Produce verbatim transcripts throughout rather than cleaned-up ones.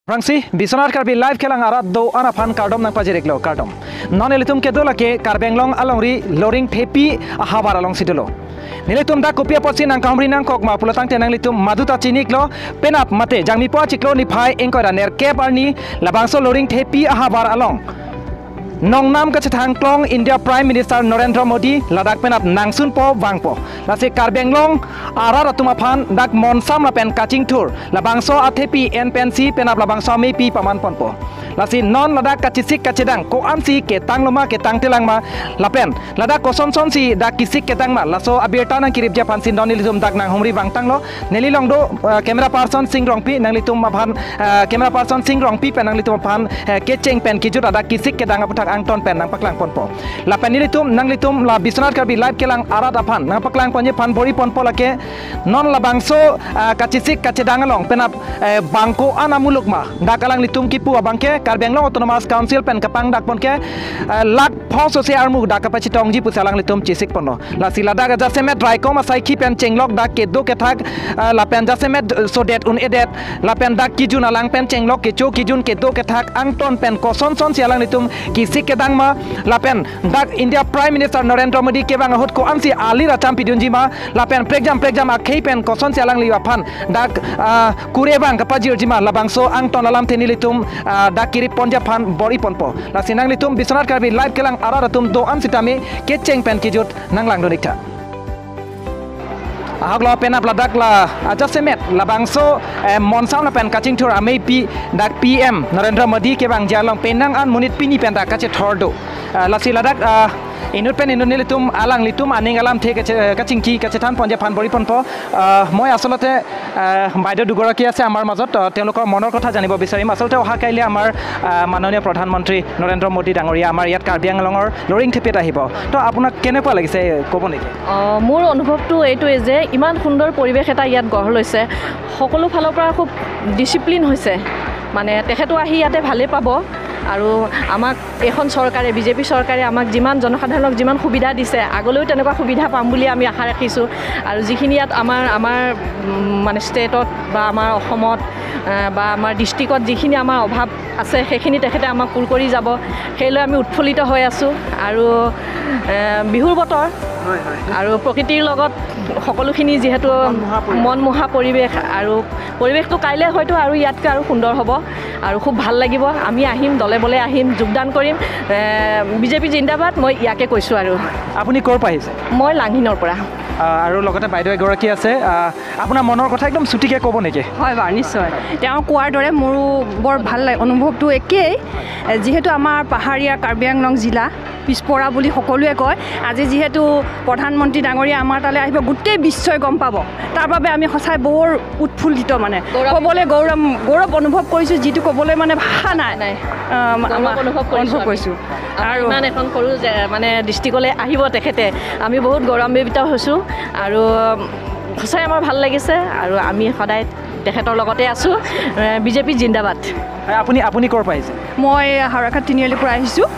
Aphrangsi, Biswanath Karbi Live kelang arat do-an aphan kardom nangpajir-iklo, kardom. Non ilitum kedo lake Karbi Anglong alongri Loringthepi ahavar alongsi dolo. Nelitum dak kopi apotsi nangkahumri nangkok ma pulo tangte nanglitum maduta chini-iklo, penap mate Jangmipo achiklo niphai ingkoi ra nerkep arni labangso Loringthepi ahavar along nongnam kachethang klong India Prime Minister Narendra Modi ladak penap nangsunpo vangpo. Lasi Karbi Anglong arat atum aphan dak monsam lapen kachingthur labangso athepi en pensi penap labangso amepi paman ponpo. Lasi non ladak kachisik kachedang ko-ansi ketanglo ma ketangtelang ma lapen ladak kosonsonsi dak kisik kedang ma laso abirta nangkiripji aphansi non nelitum dak nanghumri vangtanglo. Neli along do, eh, camera person Sing Rongpi, nanglitum aphan, eh, camera person Sing Rongpi pen nanglitum aphan, eh, kecheng pen kejut adak kisik kedang aputhak angton pen nangpaklang ponpo. Lapen nelitum, nanglitum la Biswanath Karbi Live kelang arat aphan nangpaklang ponji aphan bor-i ponpo lake non labangso, eh, kachisik kachedang along penap, eh, bang ko-an amuluk ma dak alanglitum kipu abangke Karbi Anglong Autonomous Council pen kapangdak ponke, eh, lakh phongo sose armu dak kapachitongji pusi alanglitum chisik ponlo. Lasi ladak ajasemet raikom asaikhi pen chenglok dak kedo kethak, ah, lapen jasemet sodet un-edet lapen dak kejun alang pen chenglok kecho kejun kedo kethak angton pen kosonsonsi alanglitum kisik kedang ma lapen dak India Prime Minister Narendra Modi kevang ahut ko-ansi ali racham pidunji ma lapen prekjam prekjam akhei pen kosonsi alangli aphan dak, ah, kurevang kapajirji ma labangso angton alamthe nelitum, ah, dak kirip ponji aphan bor-i ponpo. Lasi nanglitum Biswanath Karbi Live kelang arat atum do-an sitame kecheng pen kejut nanglangdun-iktha. Ahoklo penap ladak la ajasemet labangso, eh, monsam lapen kachingthur amepi dak P M Narendra Modi kevangji along penang an monit pini pen dak kachethor do. Eh, lasi ladak, eh, inut pen inut nelitum alanglitum aning alamthe kache-, kachingki kachethan ponji aphan bor-i ponpo. Eh, মই আচলতে, আহ, বাইদেউ দুগৰাকী আছে আমাৰ মাজত, আহ, তেওঁলোকৰ মনৰ কথা জানিব বিচাৰিম। আচলতে অহা কাইলৈ আমাৰ, আহ, মাননীয় প্ৰধানমন্ত্ৰী নৰেন্দ্ৰ মোদী ডাঙৰীয়া আমাৰ ইয়াত কাৰ্বি আংলঙৰ লৰিংথেপিত আহিব। তো আপোনাক কেনেকুৱা লাগিছে, ক'ব নেকি? অ, মোৰ অনুভৱটো এইটোৱে যে ইমান সুন্দৰ পৰিৱেশ এটা ইয়াত গঢ় লৈছে, সকলো ফালৰ পৰা খুব ডিচিপ্লিন হৈছে। মানে তেখেতো আহি ইয়াতে ভালেই পাব আৰু আমাক এইখন চৰকাৰে, বিজেপি চৰকাৰে আমাক যিমান, জনসাধাৰণক যিমান সুবিধা দিছে, আগলৈও তেনেকুৱা সুবিধা পাম বুলি আমি আশা ৰাখিছোঁ। আৰু যিখিনি ইয়াত আমাৰ, আমাৰ, উম, মানে ষ্টেটত বা আমাৰ অসমত, আহ, বা আমাৰ ডিষ্ট্ৰিক্টত যিখিনি আমাৰ অভাৱ আছে, সেইখিনি তেখেতে আমাক পূৰ কৰি যাব। সেইলৈ আমি উৎফুল্লিত হৈ আছোঁ। আৰু, আহ, বিহুৰ বতৰ হয়, হয়। আৰু প্ৰকৃতিৰ লগত সকলোখিনি যিহেতু মনমোহা পৰিৱেশ। মনমোহা পৰিৱেশ আৰু পৰিৱেশটো কাইলৈ হয়তো আৰু ইয়াতকৈ আৰু সুন্দৰ হ'ব আৰু খুব ভাল লাগিব। আমি আহিম, দলে বলে আহিম, যোগদান কৰিম। এ, বিজেপি জিন্দাবাদ, মই ইয়াকে কৈছোঁ আৰু। আপুনি ক'ৰ পৰা আহিছে? মই লাংহিনৰ পৰা। আহ, আৰু লগতে বাইদেউ এগৰাকী আছে, আহ, আপোনাৰ মনৰ কথা একদম চুটিকৈ ক'ব নেকি? হয় বাৰু, নিশ্চয়। তেওঁ কোৱাৰ দৰে মোৰো বৰ ভাল লাগে, অনুভৱটো একেই। এ, যিহেতু আমাৰ পাহাৰীয়া কাৰ্বি আংলং জিলা, পিছপৰা বুলি সকলোৱে কয়। আজি যিহেতু প্ৰধানমন্ত্ৰী ডাঙৰীয়া আমাৰ তালৈ আহিব, গোটেই বিশ্বই গম পাব। তাৰ বাবে আমি সঁচাই বৰ উৎফুল্লিত, মানে গৌৰৱ। ক'বলৈ গৌৰৱ, গৌৰৱ অনুভৱ কৰিছোঁ, যিটো ক'বলৈ মানে ভাষা নাই। নাই। আহ, গৌৰৱ আমাৰ অনুভৱ কৰিছোঁ অনুভৱ আমি। কৰিছোঁ। আমি আৰু ইমান এখন সৰু জে-, মানে ডিষ্ট্ৰিক্টলৈ আহিব তেখেতে, আমি বহুত গৌৰৱান্বিত হৈছোঁ আৰু সঁচাই আমাৰ ভাল লাগিছে আৰু আমি সদায় তেখেতৰ লগতে আছোঁ। এ, বিজেপি জিন্দাবাদ। হয়, আপুনি, আপুনি ক'ৰ পৰা আহিছে? মই হাওৰাঘাট তিনিআলিৰ পৰা আহিছোঁ।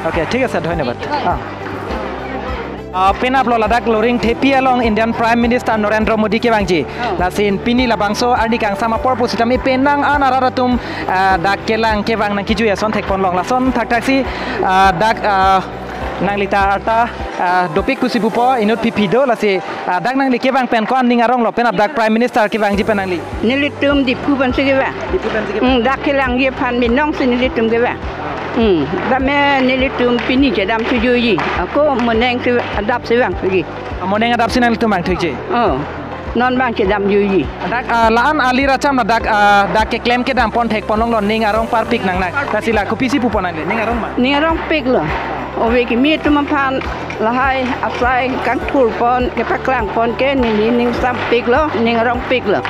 অ'কে, ঠিক আছে, ধন্যবাদ। হয়। অ। আহ, penap lo ladak Loringthepi along Indian Prime Minister Narendra Modi kevangji. Oh. Lasi pini labangso arni kangsam apor pusitame penang an arat atum, ah, dak kelang kevang nangkejui ason thekponlong. Lason thakthak si, ah, dak, ah, nangli ta arta, ah, dopik pusi pupo, inut phiphi do, lasi, ah, dak nangli kevang pen ko-an ning aronglo, penap dak Prime Minister kevangji pen nangli? Nelitum Diphu pensi kevang. Diphu pensi kevang. Hmm, dak kelangji aphan binong si nelitum kevang. Hmm, tame nelitum pini chedam thujuiji. Ako moneng si adap si vangthuji. Moneng adap si nanglitum vangthuji. Oh. Non bang chedamjuiji. Dak, ah, la-an ali racham na dak, ah, dak keklem kedam pon thekponlonglo, ning arong parpik nang nang. Lasi la kopisi pupon nangli, ning arong ma? Ning arongpiklo. Ove kimi atum aphan lahai asai kangthur pon, kepaklang pon ke neli ning sampiklo, ning arongpiklo.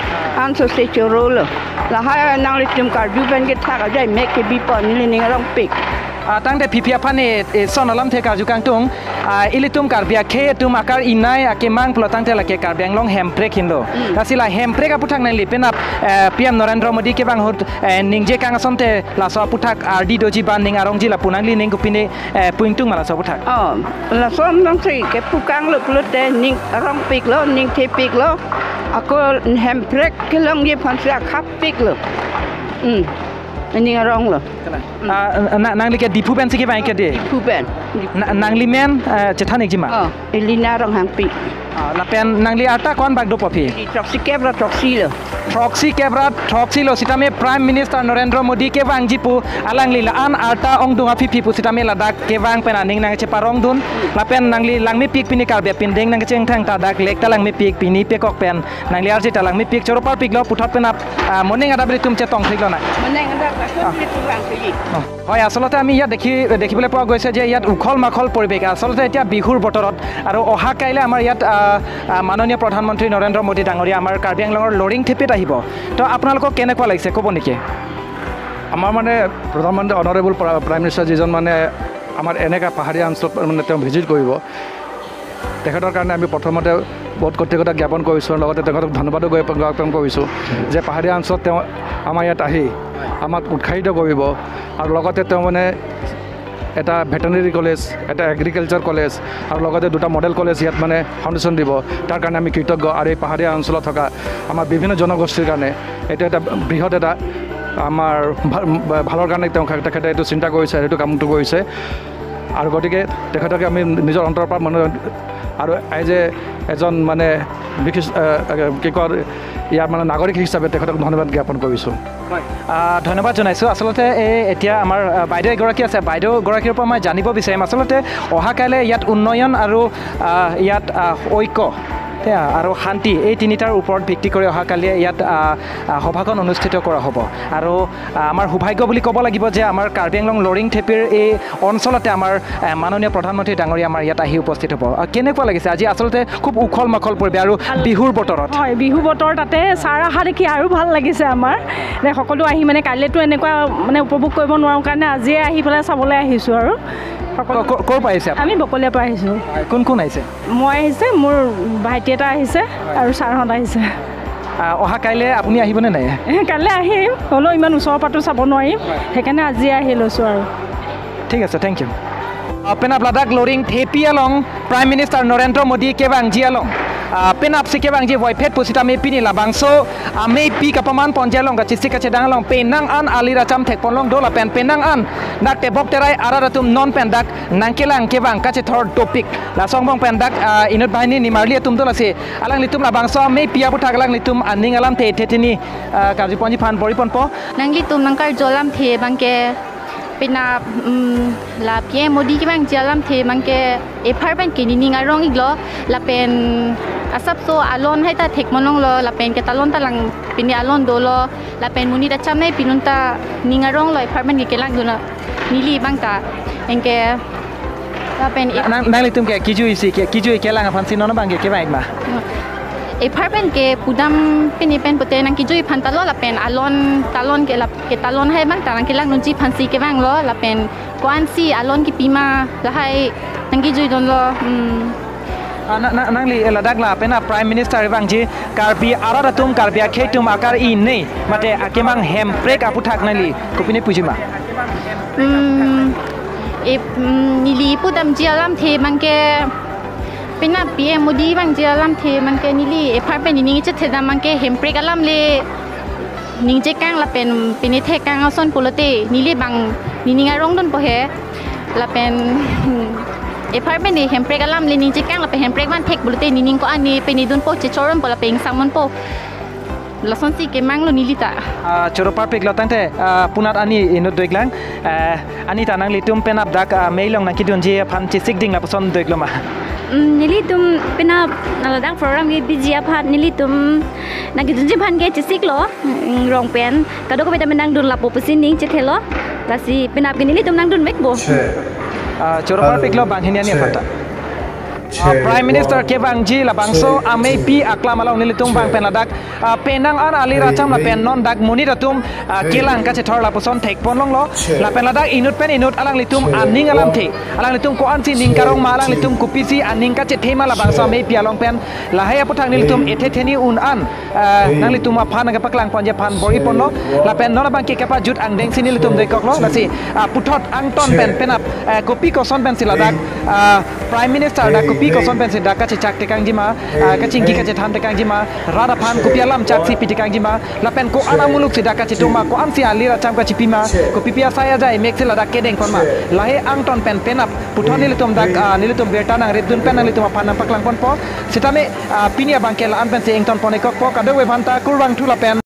Ansose chorolo. Lahai nanglitum karju pen kethak ajai mek kebi pon, neli ning arongpik. Ah, tangte phiphi aphan e, eson alamthe karju kangtung, ah, ilitum Karbi akhei atum akar-inai akemang pulo tangte lake Karbi Anglong hemprek henlo. Hmm. Lasi la hemprek aputhak nangli penap, eh, P M Narendra Modi kevang ahut, eh, ningje kang asonte laso aputhak ardi doji ba ning arongji lapu nangli ning kopine, eh, pu-ingtung ma laso aputhak? Oh, laso anong si kepu kanglo pulote ning arongpiklo, ning thepiklo, ako hemprek kelongji aphansi akhapiklo. Hmm. Aning arong lo. Kalang. Ah, na, nangli ke Diphu pensi kevang ke dei? Diphu pen. Na, nangli men, ah, chethan ikji ma? Oh, Elina Ronghangpi. Ah, lapen nangli arta ko-an bak dopo aphi? Throksi kep ra throksi lo. Throksi kep ra throksi lo sitame Prime Minister Narendra Modi kevangji pu alangli la-an arta ongdung aphi aphi pusitame ladak kevang pen aning nangcheparongdun. Lapen nangli langmepik pini Karbi apindeng nangchengthang ta dak lek ta langmepik pini pekok pen nangli arje ta langmepik choro parpiklo puthot penap, ah, moning adap ilitum chetong thiklo na. Moning adap ilitum langpik. অ, হয়, আচলতে আমি ইয়াত দেখি, দেখিবলৈ পোৱা গৈছে যে ইয়াত উখল মাখল পৰিৱেশ। আচলতে এতিয়া বিহুৰ বতৰত আৰু অহা কাইলৈ আমাৰ ইয়াত, আ, আ, মাননীয় প্ৰধানমন্ত্ৰী নৰেন্দ্ৰ মোদী ডাঙৰীয়া আমাৰ কাৰ্বি আংলঙৰ লৰিং থেপিত আহিব। তো আপোনালোকক কেনেকুৱা লাগিছে, ক'ব নেকি? আমাৰ মানে প্ৰধানমন্ত্ৰী অনাৰেবল প্ৰা-, প্ৰাইম মিনিষ্টাৰ যিজন মানে আমাৰ এনেকা পাহাৰীয়া অঞ্চলত মানে তেওঁ ভিজিট কৰিব, তেখেতৰ কাৰণে আমি প্ৰথমতে বহুত কৃতজ্ঞতা জ্ঞাপন কৰিছোঁ আৰু লগতে তেখেতক ধন্যবাদো জ্ঞাপন কৰিছোঁ যে পাহাৰীয়া অঞ্চলত তেওঁ আমাৰ ইয়াত আহি আমাক উৎসাহিত কৰিব আৰু লগতে তেওঁ মানে এটা ভেটেৰিনেৰী কলেজ, এটা এগ্ৰিকালচাৰ কলেজ আৰু লগতে দুটা মডেল কলেজ ইয়াত মানে ফাউণ্ডেশ্যন দিব। তাৰ কাৰণে আমি কৃতজ্ঞ আৰু এই পাহাৰীয়া অঞ্চলত থকা আমাৰ বিভিন্ন জনগোষ্ঠীৰ কাৰণে এইটো এটা বৃহৎ এটা আমাৰ ভা-, ভালৰ কাৰণে তেওঁ, তেখেতে এইটো চিন্তা কৰিছে, এইটো কামটো কৰিছে। আৰু গতিকে তেখেতকে আমি নিজৰ অন্তৰৰ পৰা মানে আৰু এজ এ এজন মানে বিশিষ্ট, এ, এ, কি কয়, ইয়াৰ মানে নাগৰিক হিচাপে তেখেতক ধন্যবাদ জ্ঞাপন কৰিছোঁ। হয়। আহ, ধন্যবাদ জনাইছোঁ। আচলতে এই এতিয়া আমাৰ, আহ, বাইদেউ এগৰাকী আছে, বাইদেউ গৰাকীৰ পৰা মই জানিব বিচাৰিম আচলতে অহা কাইলৈ ইয়াত উন্নয়ন আৰু, আহ, ইয়াত, আহ, ঐক্য, সেয়া, আৰু শান্তি এই তিনিটাৰ ওপৰত ভিত্তি কৰি অহা কালি ইয়াত, আহ, আহ, সভাখন অনুষ্ঠিত কৰা হ'ব। আৰু, আহ, আমাৰ সৌভাগ্য বুলি ক'ব লাগিব যে আমাৰ কাৰ্বি আংলং লৰিং থেপিৰ এই অঞ্চলতে আমাৰ, আহ, মাননীয় প্ৰধানমন্ত্ৰী ডাঙৰীয়া আমাৰ ইয়াত আহি উপস্থিত হ'ব। আহ, কেনেকুৱা লাগিছে আজি আচলতে খুব উখল মাখল পৰিৱেশ আৰু ভাল। বিহুৰ বতৰত? হয়, বিহু বতৰ তাতে ছাৰ অহা দেখি আৰু ভাল লাগিছে আমাৰ। নে সকলো আহি মানে কাইলেতো এনেকুৱা মানে উপভোগ কৰিব নোৱাৰোঁ কাৰণে আজিয়ে আহি পেলাই চাবলৈ আহিছোঁ আৰু। সকলো ক-, ক-, ক'ৰ পৰা আহিছে আপুনি? আমি বকলীয়াৰ পৰা আহিছোঁ। কোন কোন আহিছে? মই আহিছে, মোৰ ভাইটি এটা আহিছে আৰু ছাৰহঁত আহিছে। আহ, অহা কাইলে আপুনি আহিবনে নাই? কাইলে আহিম, হ'লেও ইমান ওচৰৰ পৰাতো চাব নোৱাৰিম, সেইকাৰণে আজি আহি লৈছোঁ আৰু। ঠিক আছে, থেংক ইউ। আহ, penap ladak loring thepi along Prime Minister Narendra Modi kevangji along, ah, penapsi kevangji voiphet pusitame pini labangso ameipi kapaman ponji along kachesik kachedang along penang an ali racham thekponlong do lapen penang an dak tebok terai arat atum non pen dak nangkelang kevang kachethor dopik. Laso angbong pen dak, ah, inut banghini nimarli atum do lasi alanglitum labangso ameipi aputhak alanglitum aning alamthe thetini, ah, karjuponji aphan bor-iponpo. Nanglitum nangkarju alamthe abangke penap, mm, la P M Modi kevangji alamthe abangke epharman ke nening arong iklo lapen asapso alon hai ta thekponlonglo lapen ketalon ta lang pini alon dolo lapen monit achamnei pinun ta ning aronglo epharman ke kelangdun neli abang ta. Anke lapen ep- Nang, nanglitum ke kejui si ke, kejui kelang aphansi non abangke kevang ma? Epharman ke pudam pini pen pute nangkejui aphan talo lapen alon talon ke lap-, ketalon hai abang ta nangkelangdunji aphansi kevanglo lapen ko-ansi alon kepima lahai nangkejuidunlo, hmm. Ah, na, na, nangli ladak la penap Prime Minister vangji Karbi arat atum Karbi akhei atum akar-i nei mate akemang hemprek aputhak nangli kopine puji ma? Hmm, e, hmm, neli pudamji alamthe abangke penap P M Modi vangji alamthe abangke neli epharman nening chethedam abangke hemprek alam le ningje kang lapen pini thek kang ason pulote neli abang nening arongdunpo he. Lapen epharman ne hemprek alam le ningje kang lapen hemprek van thek pulote nening ko-an ne pini dunpo, chechoronpo lapen ingsammonpo. Lasonsi kemanglo neli ta. Ah, choro parpiklo tangte, ah, punat ani inut do-iklang. Ah, ani ta nanglitum penap dak, ah, amei along nangkedunji aphan chesik ding lapuson do-iklo ma? Mm, nelitum penap ladak program kebiji aphan nelitum nangkedunji aphan ke chesiklo, mm, rong pen. Kadokave ta nangdun lapo pusi ning chethelo. Lasi penap ke nelitum nangdunvekpo. Ah, choro parpiklo banghini ani aphan ta. Ah, Prime Minister kevangji labangso ameipi aklam along nelitum abang pen ladak, ah, penang an ali racham lapen non dak monit atum, ah, kelang kachethor lapuson thekponlonglo. Lapen ladak inut pen inut alanglitum aning alamthe, alanglitum ko-ansi ning karong ma, alanglitum kopisi aning kachethe ma labangso ameipi along pen lahai aputhak nelitum ethe theni un an, ah, nanglitum aphan nangkepaklang ponji aphan bor-iponlo. Lapen non abangke kepajut angdengsi nelitum do-ikkoklo. Lasi, ah, puthot angton pen penap, ah, kopi koson pensi ladak, ah, Prime Minister dak kopi Pi koson pensi dak kachechak tekangji ma, ah, kachingki kachethan tekangji ma, rat aphan kopi alam chak si pi tekangji ma, lapen ko-an amuluk si dak kachetum ma, ko-ansi alir acham kachepi ma, kopi pi asai ajai mek si ladak kedeng pon ma. Lahei angton pen penap puthot nelitum dak, ah, nelitum birta nangripdun pen nanglitum aphan nangpaklang ponpo. Sitame, ah, pini abangke la-an pensi ington pon-ik kokpo, kadokave aphanta kurvangthu lapen